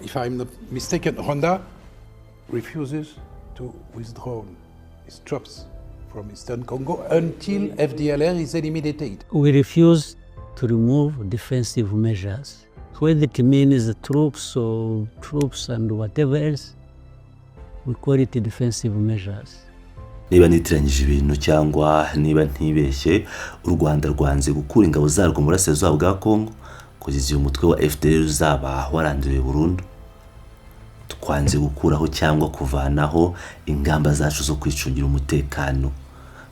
If I'm not mistaken, Rwanda refuses to withdraw its troops from Eastern Congo until FDLR is eliminated. We refuse to remove defensive measures, whether it means troops or troops and whatever else, we call it defensive measures. Niba nitiranyije ibintu cyangwa niba ntibeshye, u Rwanda rwanze gukura ingabo zarwo mu burasirazuba bwa Kongo kugeza igihe umutwe wa FDLR uzaba waranduye burundu. Twanze gukuraho cyangwa kuvanaho ingamba zacu zo kwicungira umutekano,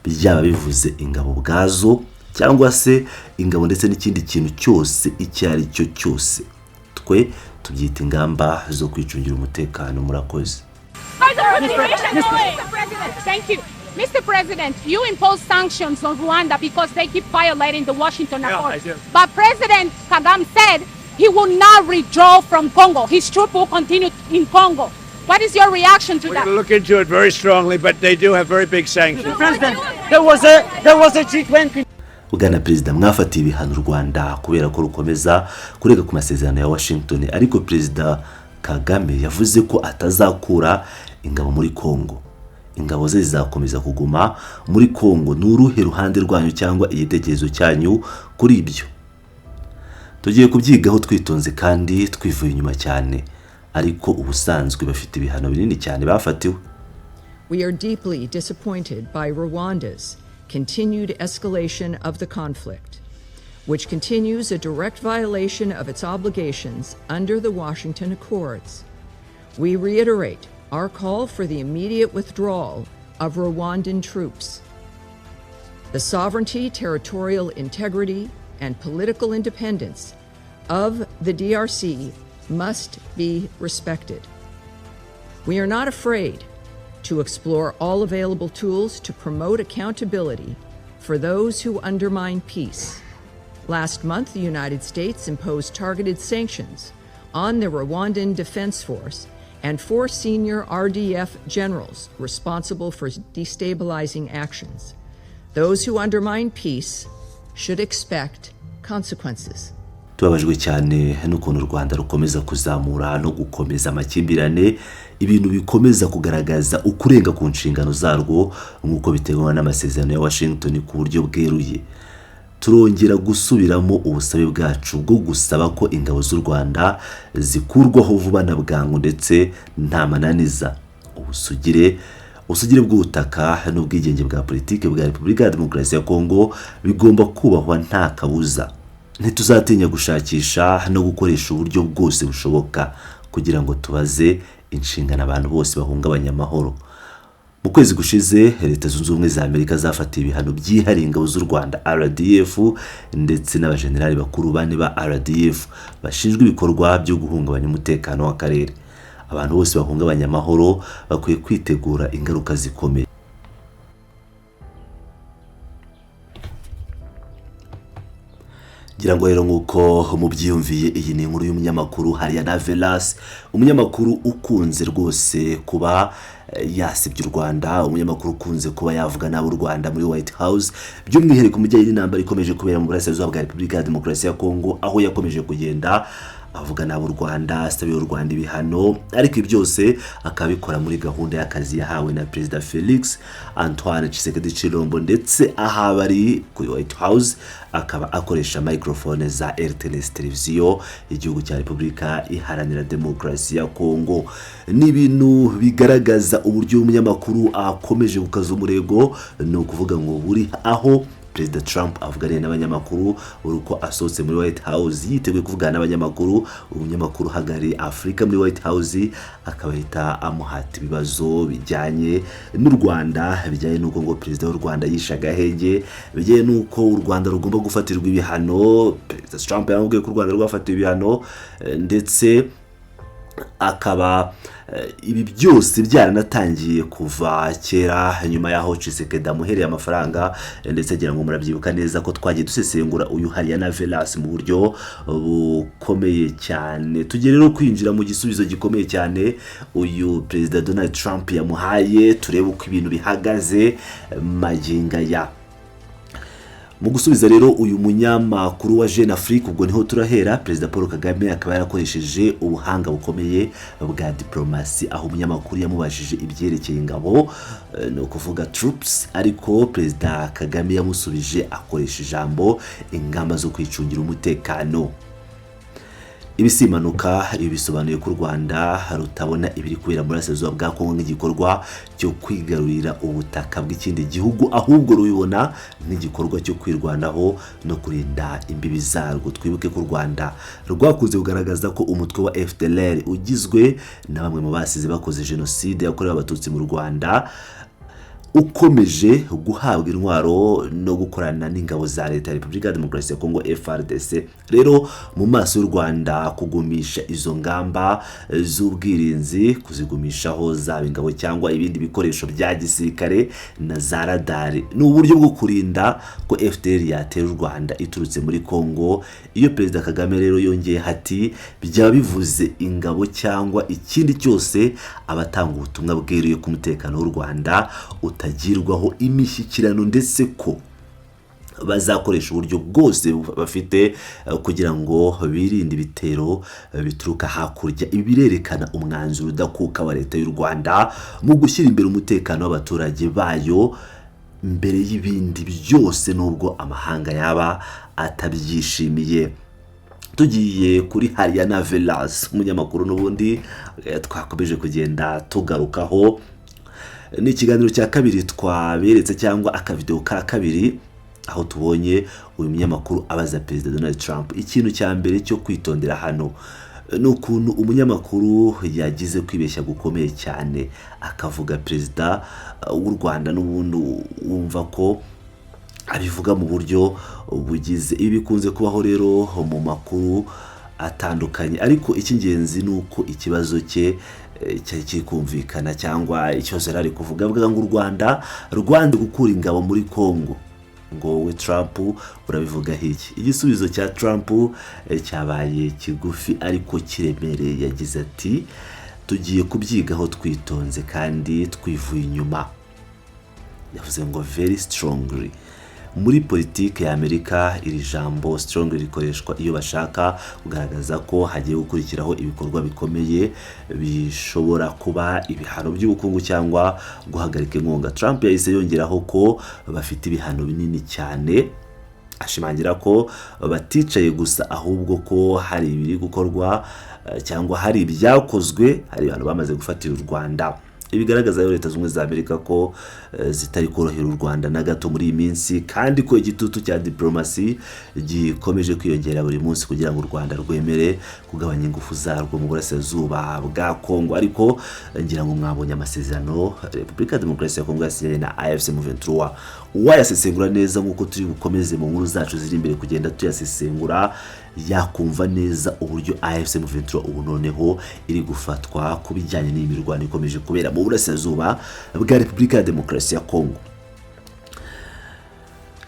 byaba bivuze ingabo ubwazo cyangwa se ingabo ndetse n'ikindi kintu cyose icyo ari cyo cyose. Twe tubyita ingamba zo kwicungira umutekano. Murakoze. Mr. President, thank you. Mr. President, you impose sanctions on Rwanda because they keep violating the Washington Accord. I do. But President Kagame said he will not withdraw from Congo. His troops will continue in Congo. What is your reaction to We're that? going to look into it very strongly, but they do have very big sanctions. President, there was a G20 Bwana Perezida, mwafatiye ibihano u Rwanda kubera ko rukomeza kurega ku masezerano ya Washington, ariko Perezida Kagame yavuze ko atazakura ingabo muri Congo, ingabo ze zizakomeza kuguma muri Congo. Ni uruhe ruhande rwanyu cyangwa igitekerezo cyanyu kuri ibyo? Tugiye kubyigaho twitonze kandi twivuye inyuma cyane, ariko ubusanzwe bafite ibihano binini cyane bafatiwe. We are deeply disappointed by Rwanda's continued escalation of the conflict, which continues a direct violation of its obligations under the Washington Accords. We reiterate our call for the immediate withdrawal of Rwandan troops. The sovereignty, territorial integrity, and political independence of the DRC must be respected. We are not afraid to explore all available tools to promote accountability for those who undermine peace. Last month, the United States imposed targeted sanctions on the Rwandan Defense Force and four senior RDF generals responsible for destabilizing actions. Those who undermine peace should expect consequences. Tubabajwe cyane n'ukuntu u Rwanda rukomeza kuzamura no gukomeza amakimbirane, ibintu bikomeza kugaragaza ukurenga ku nshingano zarwo nk'uko biteganywa n'amasezerano ya Washington ku buryo bweruye. Turongera gusubiramo ubusabe bwacu bwo gusaba ko ingabo z'u Rwanda zikurwaho vuba na bwangu ndetse nta mananiza. Ubusugire bw'ubutaka n'ubwigenge bwa politiki bwa Repubulika ya Demokarasi ya Kongo bigomba kubahwa nta kabuza. Ntituzatinya gushakisha no gukoresha uburyo bwose bushoboka kugira ngo tubaze inshingano abantu bose bahungabanya amahoro. Mu kwezi gushize, Leta Zunze Ubumwe za Amerika zafatiye ibihano byihariye ingabo z'u Rwanda RDF ndetse n'abajenerali bakuru bane ba RDF bashinjwa ibikorwa byo guhungabanya umutekano w'akarere. Abantu bose bahungabanya amahoro bakwiye kwitegura ingaruka zikomeye. Ngira ngo rero nk'uko mubyiyumviye, iyi ni inkuru y'umunyamakuru Hariana Velas, umunyamakuru ukunze rwose kuba yasebye u Rwanda, umunyamakuru ukunze kuba yavuga nabi u Rwanda muri White House, by'umwihariko mu bijyanye n'intambara ikomeje kubera mu burasirazuba bwa Repubulika ya Demokarasi ya Kongo, aho yakomeje kugenda avuga nabi u Rwanda, asabira u Rwanda ibihano, ariko ibi byose akabikora muri gahunda y'akazi yahawe na Perezida Felix Antoine Tshisekedi Tshilombo, ndetse aho aba ari kuri White House akaba akoresha microphone za RTNS, televiziyo y'igihugu cya Repubulika Iharanira Demokarasi ya Kongo. Ni ibintu bigaragaza uburyo umunyamakuru akomeje gukaza umurego, ni ukuvuga ngo buri aho Perezida Trump avuganiye n'abanyamakuru, buri uko asohotse muri White House yiteguye kuvugana n'abanyamakuru, umunyamakuru uhagarariye Afurika muri White House akaba ahita amuhata ibibazo bijyanye n'u Rwanda, bijyanye n'uko ngo Perezida w'u Rwanda yishe agahenge, bijyanye n'uko u Rwanda rugomba gufatirwa ibihano. Perezida Trump yamubwiye ko u Rwanda rwafatiwe ibihano, ndetse akaba ibi byose byaranatangiye kuva kera nyuma y'aho Tshisekedi amuhereye amafaranga, ndetse agira ngo murabyibuka neza ko twagiye dusesengura uyu Hariana Velas mu buryo bukomeye cyane. Tugiye rero kwinjira mu gisubizo gikomeye cyane uyu Perezida Donald Trump yamuhaye, turebe uko ibintu bihagaze magingo aya. Mu gusubiza rero uyu munyamakuru wa Jeune Afrique, ubwo niho turahera, Perezida Paul Kagame akaba yarakoresheje ubuhanga bukomeye bwa diplomasi, aho umunyamakuru yamubajije ibyerekeye ingabo, ni ukuvuga troops, ariko Perezida Kagame yamusubije akoresha ijambo "ingamba zo kwicungira umutekano". Ibi si impanuka. Ibi bisobanuye ko u Rwanda rutabona ibiri kubera muri Burasirazuba bwa Kongo nk'igikorwa cyo kwigarurira ubutaka bw'ikindi gihugu, ahubwo rubibona nk'igikorwa cyo kwirwanaho no kurinda imbibi zarwo. Twibuke ko u Rwanda rwakunze kugaragaza ko umutwe wa FDLR, ugizwe na bamwe mu basize bakoze jenoside yakorewe Abatutsi mu Rwanda, ukomeje guhabwa intwaro no gukorana n'ingabo za Leta ya Repubulika ya Demokarasi ya Kongo, FARDC. Rero mu maso y'u Rwanda, kugumisha izo ngamba z'ubwirinzi, kuzigumishaho zaba ingabo cyangwa ibindi bikoresho bya gisirikare na za radari, ni uburyo bwo kurinda ko FDLR yatera u Rwanda iturutse muri Kongo. Iyo Perezida Kagame rero yongeye ati "byaba bivuze ingabo cyangwa ikindi cyose", abatanga ubutumwa bweruye ku mutekano w'u Rwanda utagirwaho imishyikirano, ndetse ko bazakoresha uburyo bwose bafite kugira ngo birinde ibitero bituruka hakurya. Ibi birerekana umwanzuro udakuka wa Leta y'u Rwanda mu gushyira imbere umutekano w'abaturage bayo mbere y'ibindi byose, nubwo amahanga yaba atabyishimiye. Tugiye kuri Ariana Velas, umunyamakuru n'ubundi twakomeje kugenda tugarukaho, ni ikiganiro cya kabiri twaberetse cyangwa akavidewo ka kabiri, aho tubonye uyu munyamakuru abaza Perezida Donald Trump. Ikintu cya mbere cyo kwitondera hano ni ukuntu umunyamakuru yagize kwibeshya gukomeye cyane, akavuga perezida w'u Rwanda, n'ubundi wumva ko abivuga mu buryo bugize. Ibi bikunze kubaho rero mu makuru atandukanye, ariko icy'ingenzi ni uko ikibazo cye cyari kiri kumvikana, cyangwa ikibazo yari ari kuvuga, avuga ngo u Rwanda rwanze gukura ingabo muri Congo, ngo wowe Trump urabivugaho iki? Igisubizo cya Trump cyabaye kigufi ariko kiremereye. Yagize ati: "Tugiye kubyigaho twitonze kandi twivuye inyuma." Yavuze ngo "very strongly". Muri politiki ya Amerika, iri jambo "strongly" rikoreshwa iyo bashaka kugaragaza ko hagiye gukurikiraho ibikorwa bikomeye, bishobora kuba ibihano by'ubukungu cyangwa guhagarika inkunga. Trump yahise yongeraho ko bafite ibihano binini cyane, ashimangira ko baticaye gusa, ahubwo ko hari ibiri gukorwa cyangwa hari ibyakozwe, hari ibihano bamaze gufatira u Rwanda. Ibi bigaragaza rero Leta Zunze Ubumwe za Amerika ko zitari korohera u Rwanda na gato muri iyi minsi, kandi ko igitutu cya diplomasi gikomeje kwiyongera buri munsi kugira ngo u Rwanda rwemere kugabanya ingufu zarwo mu burasirazuba bwa Kongo. Ariko ngira ngo mwabonye amasezerano Repubulika ya Demokarasi ya Kongo yasinyanye na AFC M23. Uwayasesengura neza, nk'uko turi bukomeze mu nkuru zacu ziri imbere kugenda tuyasesengura, yakumva neza uburyo AFC M23 ubu noneho iri gufatwa ku bijyanye n'iyi mirwano ikomeje kubera mu burasirazuba bwa Repubulika ya Demokarasi ya Kongo.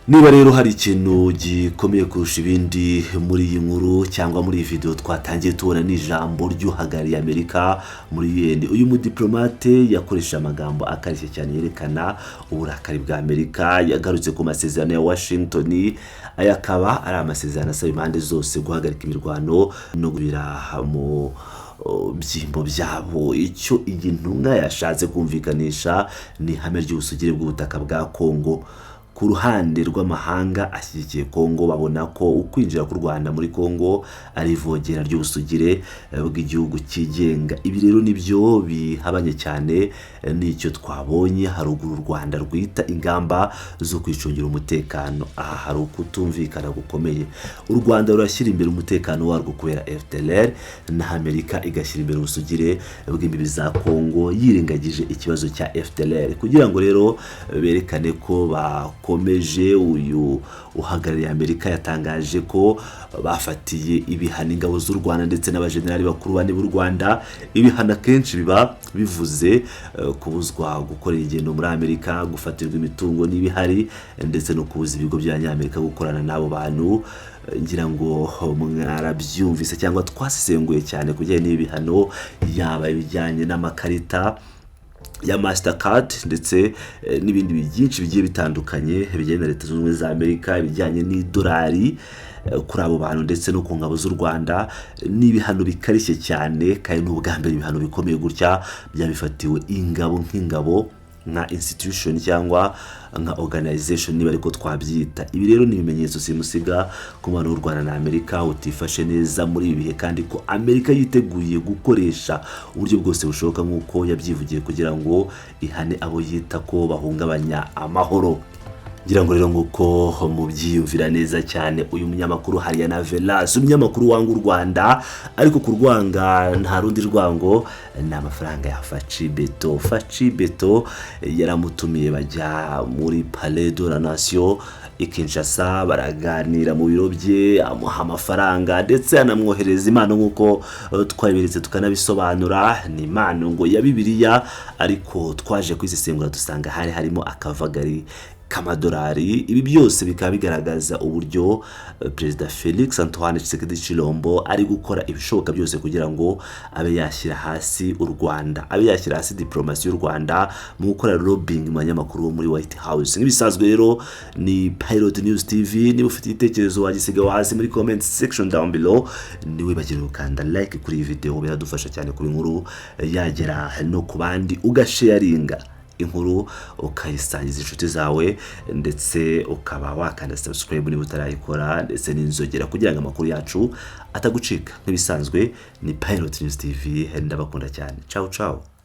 Niba rero hari ikintu gikomeye kurusha ibindi muri iyi nkuru cyangwa muri iyi video twatangiye tubona, ni ijambo ry'uhagarariye Amerika muri UN. Uyu mudiplomate yakoresheje amagambo akarishye cyane yerekana uburakari bwa Amerika. Yagarutse ku masezerano ya Washington. Aya akaba ari amasezerano asaba impande zose guhagarika imirwano no gubira mu byimbo byabo. Icyo iyi ntumwa yashatse kumvikanisha ni ihame ry'ubusugire bw'ubutaka bwa Kongo. Ku ruhande rw'amahanga ashyigikiye Kongo, babona ko ukwinjira k'u Rwanda muri Kongo ari ivogera ry'ubusugire bw'igihugu cyigenga. Ibi rero nibyo bihabanye cyane n'icyo twabonye haruguru u Rwanda rwita ingamba zo kwicungira umutekano. Aha hari ukutumvikana gukomeye. U Rwanda rurashyira imbere umutekano warwo kubera FDLR, naho Amerika igashyira imbere ubusugire bw'imbibi za Kongo, yirengagije ikibazo cya FDLR. Kugira ngo rero berekane ko bakomeje, uyu uhagarariye Amerika yatangaje ko bafatiye ibihano ingabo z'u Rwanda ndetse n'abajenerali bakuru bane b'u Rwanda. Ibihano akenshi biba bivuze kubuzwa gukorera ingendo muri Amerika, gufatirwa imitungo n'ibihari, ndetse no kubuza ibigo by'Abanyamerika gukorana n'abo bantu. Ngira ngo mwarabyumvise cyangwa twasesenguye cyane ku bijyanye n'ibi bihano, yaba ibijyanye n'amakarita. Ya Mastercard ndetse n'ibindi byinshi bigiye bitandukanye bijyanye na Leta Zunze Ubumwe za Amerika, ibijyanye n'idolari kuri abo bantu ndetse no ku ngabo z'u Rwanda. Ni ibihano bikarishye cyane, kandi ni ubwa mbere ibihano bikomeye gutya byabifatiwe ingabo nk'ingabo, nka institution cyangwa nka organization, niba ariko twabyita. Ibi rero ni ibimenyetso simusiga ku mubano w'u Rwanda na Amerika utifashe neza muri ibi bihe, kandi ko Amerika yiteguye gukoresha uburyo bwose bushoboka nk'uko yabyivugiye kugira ngo ihane abo yita ko bahungabanya amahoro. Ngira ngo rero nk'uko mubyiyumvira neza cyane, uyu munyamakuru Hariana Velas, umunyamakuru wanga u Rwanda, ariko kurwanga nta rundi rwango, ni amafaranga ya Fatshi Béton. Fatshi Béton yaramutumiye, bajya muri Palais de la Nation i Kinshasa, baraganira mu biro bye, amuha amafaranga ndetse anamwohereza impano nk'uko twabiberetse tukanabisobanura. Ni impano ngo ya Bibiliya, ariko twaje kuyisesengura dusanga hari harimo akavagari k'amadolari. Ibi byose bikaba bigaragaza uburyo Perezida Felix Antoine Tshisekedi Tshilombo ari gukora ibishoboka byose kugira ngo abe yashyira hasi u Rwanda, abe yashyira hasi diplomasi y'u Rwanda mu gukora lobbying mu banyamakuru bo muri White House. Nk'ibisanzwe rero ni Pilot News TV. Niba ufite igitekerezo wagisiga hasi muri comment section down below. Ntiwibagirwe gukanda like kuri iyi video, biradufasha cyane kuba inkuru yagera no ku bandi, ugasharinga inkuru, ukayisangiza inshuti zawe, ndetse ukaba wakanda subscribe niba utarayikora, ndetse n'inzogera kugira ngo amakuru yacu atagucika. Nk'ibisanzwe ni Pilot News TV, ndabakunda cyane. Ciao ciao.